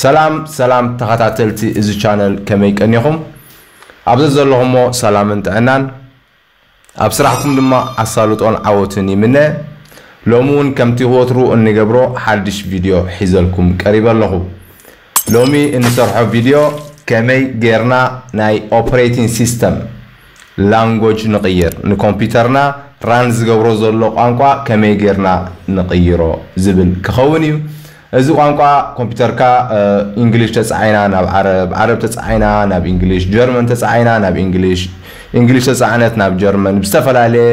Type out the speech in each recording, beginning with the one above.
ሰላም ሰላም ተኸታተልቲ እዚ ቻነል፣ ከመይ ቀኒኹም? ኣብ ዘዘለኹሞ ሰላምን ጥዕናን፣ ኣብ ስራሕኩም ድማ ኣሳልጦን ዓወትን ይምነ። ሎሚ እውን ከምቲ ወትሩ እንገብሮ ሓድሽ ቪድዮ ሒዘልኩም ቀሪበ ኣለኹ። ሎሚ እንሰርሖ ቪድዮ ከመይ ጌርና ናይ ኦፕሬቲንግ ሲስተም ላንጎጅ ንቕይር፣ ንኮምፒውተርና ራን ዝገብሮ ዘሎ ቋንቋ ከመይ ጌርና ንቕይሮ ዝብል ክኸውን እዩ። እዚ ቋንቋ ኮምፒውተርካ እንግሊሽ ተፃዒና ናብ ዓረብ፣ ዓረብ ተፃዒና ናብ እንግሊሽ፣ ጀርመን ተፃዒና ናብ እንግሊሽ፣ እንግሊሽ ተፃዕነት ናብ ጀርመን፣ ብዝተፈላለየ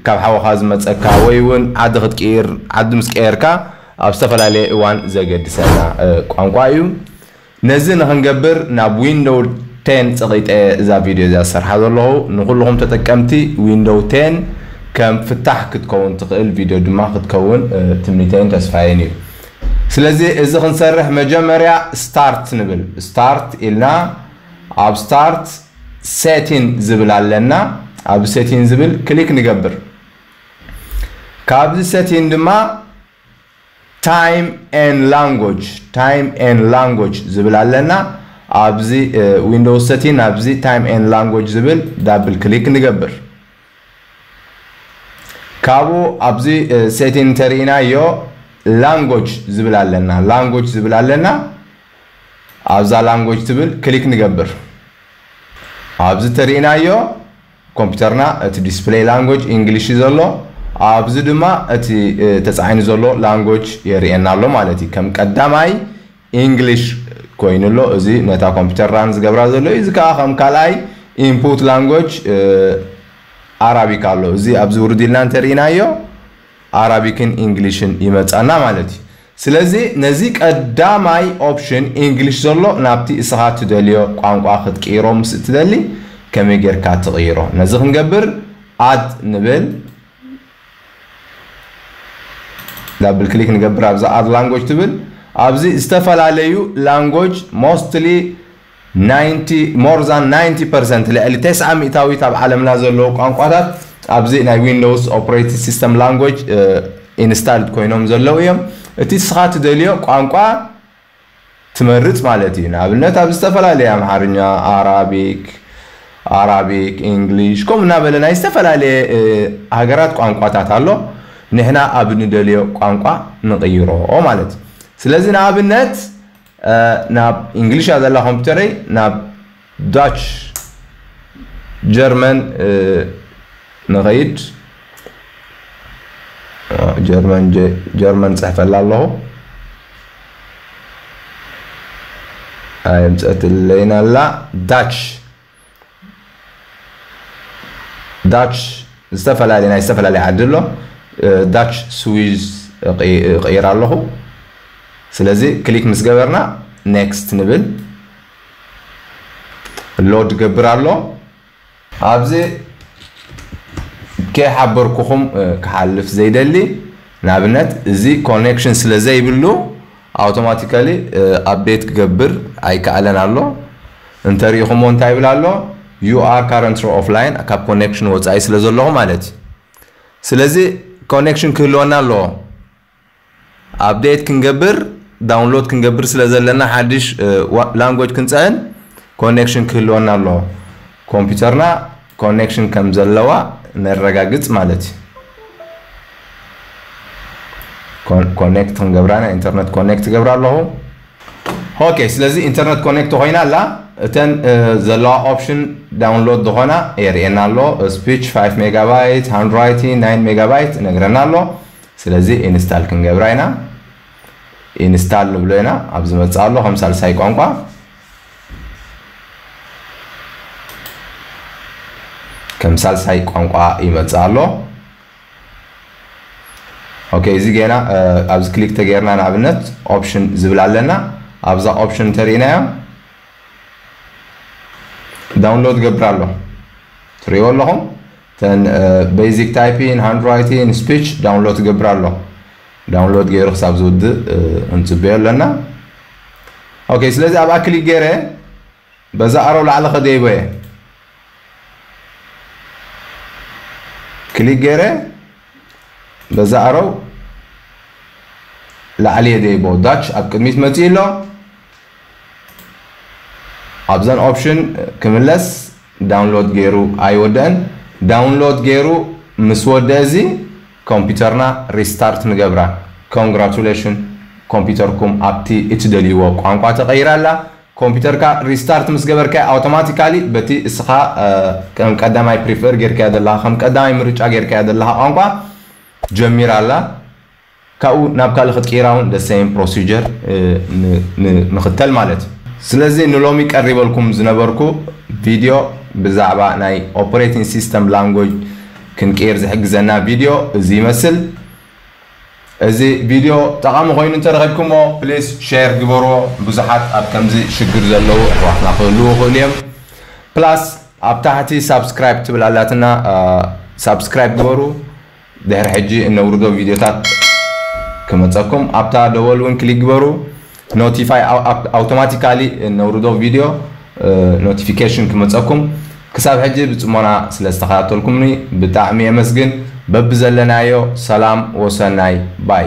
ካብ ሓውኻ ዝመፀካ ወይ እውን ዓዲ ክትቅይር፣ ዓዲ ምስ ቀየርካ ኣብ ዝተፈላለየ እዋን ዘገድሰና ቋንቋ እዩ። ነዚ ንኽንገብር ናብ ዊንዶው ቴን ፀቒጠ እዛ ቪድዮ እዚኣ ዝሰርሓ ዘለኹ። ንኩልኹም ተጠቀምቲ ዊንዶው ቴን ከም ፍታሕ ክትከውን ትኽእል ቪድዮ ድማ ክትከውን ትምኒተይን ተስፋየን እዩ። ስለዚ እዚ ክንሰርሕ መጀመርያ ስታርት ንብል። ስታርት ኢልና ኣብ ስታርት ሴቲን ዝብል ኣለና። ኣብ ሴቲን ዝብል ክሊክ ንገብር። ካብዚ ሴቲን ድማ ታይም ኤን ላንጎጅ፣ ታይም ኤን ላንጎጅ ዝብል ኣለና። ኣብዚ ዊንዶውስ ሴቲን ኣብዚ ታይም ኤን ላንጎጅ ዝብል ዳብል ክሊክ ንገብር። ካብኡ ኣብዚ ሴቲን እንተርኢናዮ ላንጎጅ ዝብል ኣለና። ላንጎጅ ዝብል ኣለና። ኣብዛ ላንጎጅ ትብል ክሊክ ንገብር። ኣብዚ ተርኢናዮ ኮምፒውተርና እቲ ዲስፕሌይ ላንጎጅ እንግሊሽ እዩ ዘሎ። ኣብዚ ድማ እቲ ተፃዒኑ ዘሎ ላንጎጅ የርእየና ኣሎ ማለት እዩ። ከም ቀዳማይ እንግሊሽ ኮይኑ ኣሎ። እዚ ነታ ኮምፒውተር ራን ዝገብራ ዘሎ እዩ። እዚ ከዓ ከም ካልኣይ ኢንፑት ላንጎጅ ኣራቢክ ኣሎ። እዚ ኣብዚ ውርድ ኢልና እንተርኢናዮ ኣራቢክን እንግሊሽን ይመፃና ማለት እዩ። ስለዚ ነዚ ቀዳማይ ኦፕሽን እንግሊሽ ዘሎ ናብቲ እስኻ ትደልዮ ቋንቋ ክትቅይሮ ምስ እትደሊ ከመይ ጌርካ ትቕይሮ? ነዚ ክንገብር ኣድ ንብል። ዳብል ክሊክ ንገብር ኣብዛ ኣድ ላንጎጅ ትብል። ኣብዚ ዝተፈላለዩ ላንጎጅ ሞስትሊ ናይንቲ more than ናይንቲ ፐርሰንት፣ ልዕሊ ተስዓ ሚእታዊት ኣብ ዓለምና ዘለዉ ቋንቋታት ኣብዚ ናይ ዊንዶውስ ኦፕሬቲንግ ሲስተም ላንጎጅ ኢንስታልድ ኮይኖም ዘለዉ እዮም። እቲ ንስኻ ትደልዮ ቋንቋ ትመርጽ ማለት እዩ። ንኣብነት ኣብ ዝተፈላለየ ኣምሓርኛ፣ ኣራቢክ፣ ኣራቢክ፣ እንግሊሽ ከምኡ እናበለ ናይ ዝተፈላለየ ሃገራት ቋንቋታት ኣሎ። ንሕና ኣብ ንደልዮ ቋንቋ ንቕይሮ ማለት እዩ። ስለዚ ንኣብነት ናብ እንግሊሽ እያ ዘላ ኮምፒውተረይ፣ ናብ ዳች ጀርመን ንኸይድ። ጀርመን ጀርመን ፅሕፈላ ኣለኹ። ኣይምፀትለይና ኣላ። ዳች ዳች ዝተፈላለየ ናይ ዝተፈላለየ ዓዲ ኣሎ። ዳች ስዊዝ እቕይር ኣለኹ። ስለዚ ክሊክ ምስ ገበርና ኔክስት ንብል። ሎድ ገብር ኣሎ። ኣብዚ ከይሓበርኩኹም ክሓልፍ ዘይደሊ፣ ንኣብነት እዚ ኮኔክሽን ስለ ዘይብሉ ኣውቶማቲካሊ ኣፕዴት ክገብር ኣይከኣለን ኣሎ። እንተሪኢኹሞ እንታይ ይብል ኣሎ? You are currently offline፣ ካብ ኮኔክሽን ወፃኢ ስለ ዘለኹ ማለት እዩ። ስለዚ ኮኔክሽን ክህልወና ኣለዎ። ኣፕዴት ክንገብር፣ ዳውንሎድ ክንገብር ስለ ዘለና ሓድሽ ላንጎጅ ክንፀዕን ኮኔክሽን ክህልወና ኣለዎ። ኮምፒውተርና ኮኔክሽን ከም ዘለዋ ነረጋግፅ ማለት እዩ። ኮኔክት ክንገብራ ናይ ኢንተርነት ኮኔክት ገብራ ኣለኹ። ኦኬ፣ ስለዚ ኢንተርነት ኮኔክት ኮይና ኣላ። እተን ዘለዋ ኦፕሽን ዳውንሎድ ዝኾና የርእየና ኣሎ። ስፒች ፋይቭ ሜጋባይት፣ ሃንድራይቲንግ ናይን ሜጋባይት ነግረና ኣሎ። ስለዚ ኢንስታል ክንገብራ ኢና። ኢንስታል ንብሎ ኢና። ኣብ ዝመፅእ ኣሎ ከም ሳልሳይ ቋንቋ፣ ከም ሳልሳይ ቋንቋ ይመፅእ ኣሎ። ኦኬ፣ እዚ ጌና ኣብዚ ክሊክ ተገይርና ንኣብነት ኦፕሽን ዝብል ኣለና። ኣብዛ ኦፕሽን እንተርኢናዮ ዳውንሎድ ገብር ኣሎ። ትሪእዎ ኣለኹም? ተን ቤዚክ ታይፒንግ፣ ሃንድራይቲንግ፣ ስፒች ዳውንሎድ ገብር ኣሎ። ዳውንሎድ ገይሩ ክሳብ ዝውድእ እንፅበዮ ኣለና። ኦኬ፣ ስለዚ ኣብኣ ክሊክ ገይረ በዛ ኣረው ላዕሊ ከደይቦ እየ። ክሊክ ገይረ በዛ ኣረው ላዕሊ እየ ደይቦ። ዳች ኣብ ቅድሚት መፅኡ ኣሎ። ኣብዘን ኦፕሽን ክምለስ ዳውንሎድ ገይሩ ኣይወደአን። ዳውንሎድ ገይሩ ምስ ወደ እዚ ኮምፒውተርና ሪስታርት ንገብራ። ኮንግራቹሌሽን፣ ኮምፒውተርኩም ኣብቲ እትደልይዎ ቋንቋ ተቐይራ ኣላ። ኮምፒውተርካ ሪስታርት ምስ ገበርካ ኣውቶማቲካሊ በቲ እስኻ ከም ቀዳማይ ፕሪፈር ጌርካዮ ዘለኻ ከም ቀዳማይ ምርጫ ጌርካዮ ዘለኻ ቋንቋ ጀሚራ ኣላ። ካብኡ ናብ ካልእ ክትቅይራ እውን the same procedure ምኽተል ማለት እዩ። ስለዚ ንሎሚ ቀሪበልኩም ዝነበርኩ ቪድዮ ብዛዕባ ናይ ኦፕሬቲንግ ሲስተም ላንጉጅ ክንቅይር ዝሕግዘና ቪድዮ እዚ ይመስል። እዚ ቪድዮ ጠቓሚ ኮይኑ እንተረኺብኩሞ ፕሊስ ሼር ግበርዎ። ብዙሓት ኣብ ከምዚ ሽግር ዘለዉ ኣሕዋትና ክህልዉ ይኽእሉ እዮም። ፕላስ ኣብ ታሕቲ ሳብስክራይብ ትብል ኣላትና፣ ሳብስክራይብ ግበሩ። ድሕሪ ሕጂ እነውርዶ ቪድዮታት ክመፀኩም ኣብታ ደወል እውን ክሊክ ግበሩ። ኖቲፋይ ኣውቶማቲካሊ እነውርዶ ቪድዮ ኖቲፊኬሽን ክመፀኩም። ክሳብ ሕጂ ብፅሞና ስለ ዝተኸታተልኩምኒ ብጣዕሚ የመስግን። በብዘለናዮ ሰላም ወሰናይ ባይ።